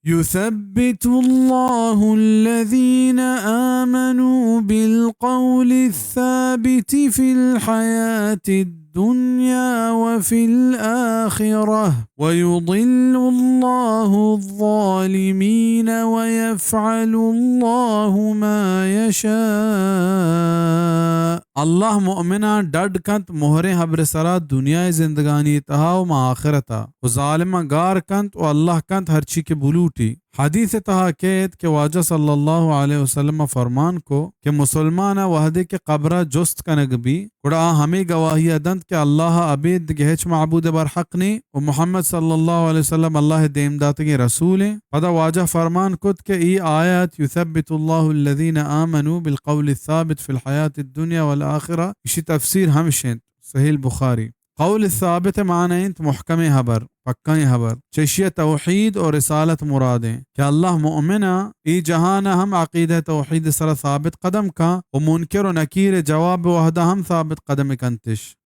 يثبت الله الذين آمنوا بالقول الثابت في الحياة الدنيا وفي الآخرة ويضل الله الظالمين ويفعل الله ما يشاء. اللہ مؤمناں ڈڈ کنت مہریں ہبر سرا دنیا زندگانی تہا و ما آخرتا، و ظالماں گار کنت و اللہ کنت ہرچی کہ بلوٹی۔ حدیث تہا کیت کہ واجہ صلی اللہ علیہ وسلم فرمان کو کہ مسلمان وہدے کہ قبرا جست کنگ بی، گڑا آ ہمے گواہی ء دنت کہ اللہ ء ابید دگہ ہچ معبود ء بر حق نیں و محمد صلی اللہ علیہ وسلم اللہ ء دیم داتگیں رسول ایں۔ پدا واجہ فرمان کت کہ ای آیت، یثبت اللہ الذین آمنوا بالقول الثابت فی الحیات الدنیا والآخرہ، اشی تفسیر ہمش انت، صحیح البخاری۔ قول ثابت معنی انت محکمیں ہبر، پکائیں ہبر۔ چشی توحید و رسالت مراد انت کہ اللہ مؤمن ء ای جہان ء ہم عقیدہ توحید سرا ثابت قدم کن و منکر و نکیر جواب وحدہ ہم ثابت قدم کنتش۔